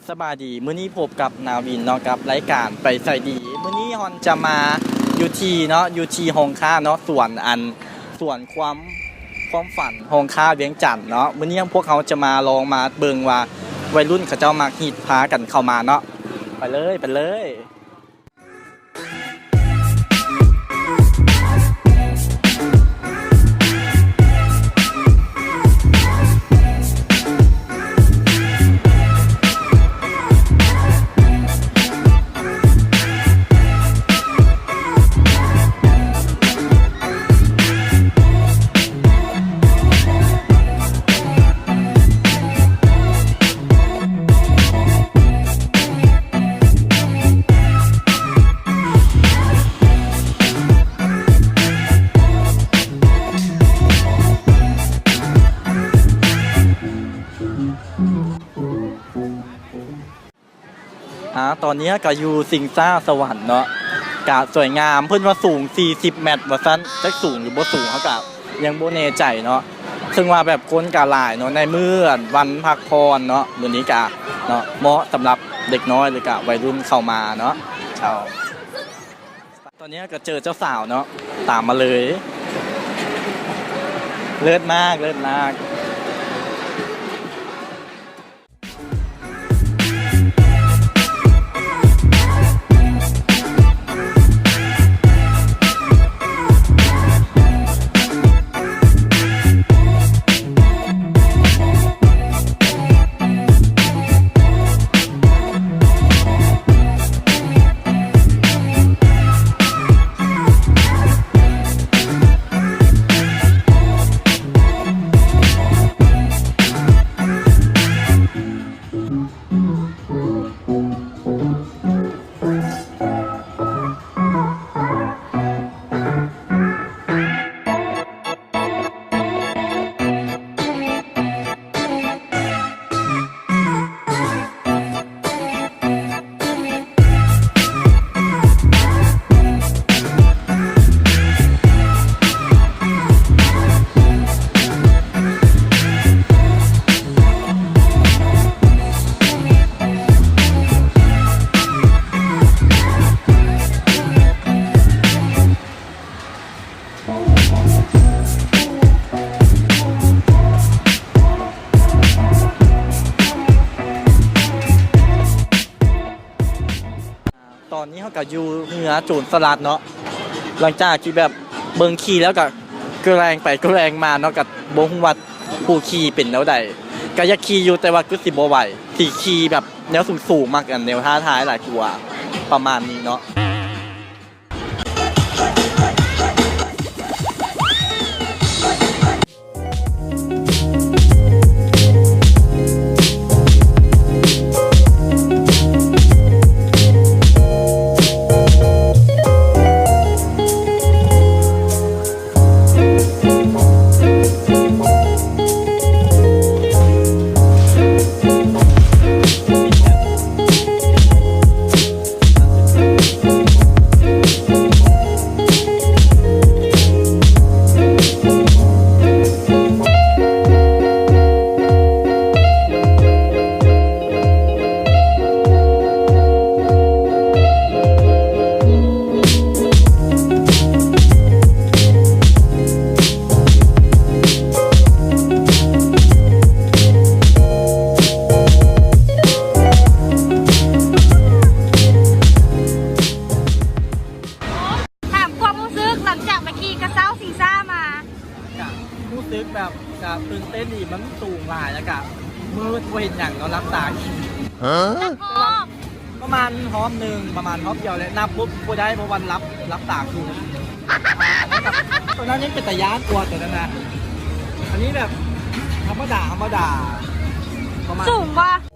ສະບາຍດີ ມື້ນີ້ພົບກັບນາວິນເນາະ ກັບລາຍການໄປໃສດີ. ມື້ນີ້ຮອນຈະມາຢູ່ທີ່ເນາະ ຢູ່ທີ່ໂຮງຄ້າເນາະ ສວນອັນ ສວນຄວາມ ຄວາມຝັນ ໂຮງຄ້າວຽງຈັນເນາະ. ມື້ນີ້ພວກເຮົາຈະມາລອງມາເບິ່ງວ່າໄວລຸ້ນເຂົາເຈົ້າມັກຮິດພາກັນເຂົ້າມາເນາະ. ໄປເລີຍ ໄປເລີຍ. ອາ ຕອນນີ້ກະຢູ່ຊິງຊ້າສະຫວັນເນາະ ກະສວຍງາມ ເພິ່ນວ່າສູງສີ່ສິບແມັດວ່າຊັ້ນ ຈັກສູງຫຼືບໍ່ສູງ ເຮົາກະຍັງບໍ່ແນ່ໃຈເນາະ. ເຊິ່ງວ່າແບບຄົນກະຫຼາຍເນາະ ໃນມື້ວັນພັກຜ່ອນເນາະ ມື້ນີ້ກະເນາະ ເໝາະສຳລັບເດັກນ້ອຍ ຫຼືກະໄວລຸ້ນເຂົ້າມາເນາະ. ເຈົ້າ ຕອນນີ້ກະເຈີເຈົ້າສາວເນາະ ຕາມມາເລີຍ. ເລີດມາກ ເລີດມາກ. ຕອນນີ້ເຮົາກະຢູ່ເຮືອໂຈນສະຫຼັດເນາະ ຫຼັງຈາກທີ່ແບບເບິ່ງຂີ່ແລ້ວກະແກວ່ງໄປແກວ່ງມາເນາະ ກະບໍ່ຮູ້ວ່າຜູ້ຂີ່ເປັນແນວໃດ ກະຢາກຂີ່ຢູ່ ແຕ່ວ່າຄືຊິບໍ່ໄຫວ ຊິຂີ່ແບບແນວສູງໆ ມັກອັນແນວທ້າທາຍຫຼາຍກວ່າ ປະມານນີ້ເນາະ. ຖາມຄວາມຮູ້ສຶກຫຼັງຈາກໄປຂີ່ກະເຊົ້າຊິງຊ້າມາ. ກະຮູ້ສຶກແບບກະຕື່ນເຕັ້ນດີ ມັນສູງຫຼາຍ ແລ້ວກະມືດ ບໍ່ເຫັນຫຍັງເນາະ ຫຼັບຕາຂີ່. ຮະ? ປະມານຮອບໜຶ່ງ ປະມານຮອບດຽວແຫຼະ ນັບບໍ່ ບໍ່ໄດ້ ເພາະວ່າຫຼັບ ຫຼັບຕາຄື. ໂຕນັ້ນຍັງເປັນຕາຢ້ານກວ່າໂຕນັ້ນນະ. ອັນນີ້ແບບທຳມະດາ ທຳມະດາ ປະມານ ສູງບໍ່?